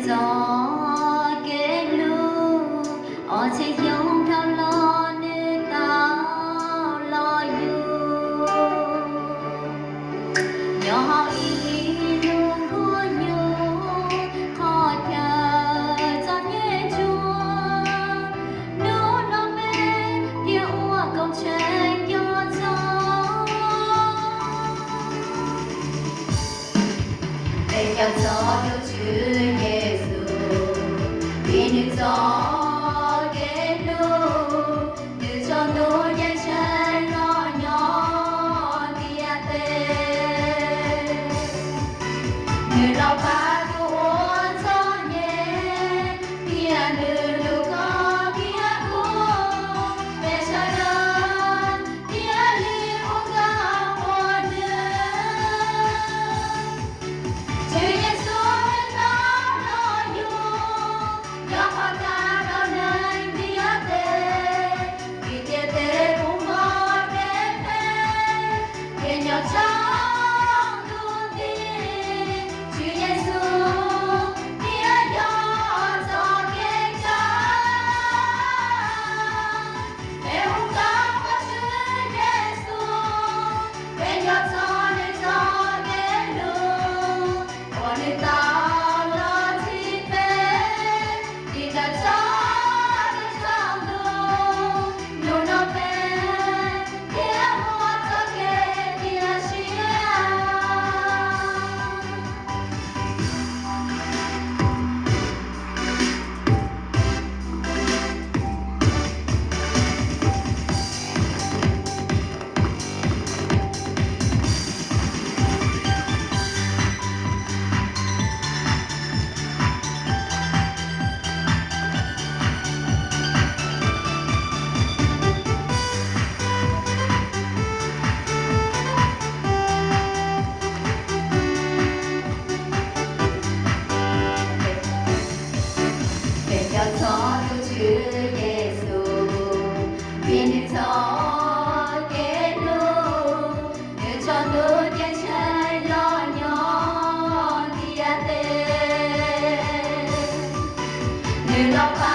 Txoj kev hlub, ob txhiab xyoo dhau los nws tau los yug. Nyob hauv ib lub nkuaj nyuj, qhov chaw txom nyem ntsuag, hnub no peb thiaj ua koob tsheej nco txog. Peb nco txog tus Tswv Yexus, vim nws txoj kev hlub, nws tso ntuj ceeb tsheej los nyob ntiaj teb. Nws los pab tus uas txom nyem, thiab nws hlub koj thiab kuv, peb sawv daws thiaj li ua nkauj ua nraug. Tswv Yexus nws tau los yug, yog qhov kaj rau neeg ntiaj teb, vim ntiaj teb puv npo rau peb, thiaj nyob tsaus ntuj nti. Tswv Yexus thiaj yog txoj kev kaj. Peb hu nkauj ua Tswv Yexus, peb nco txog nws txoj kev hlub, uas nws tau los txhij peb, tig ntawm txoj kev tsaus ntuj, hnub no peb thiaj muaj txoj kev cia siab. Peb nco txog tus Tswv Yexus, vim nws txoj kev hlub, nws tso ntuj ceeb tsheej los nyob ntiaj teb. Nws los pab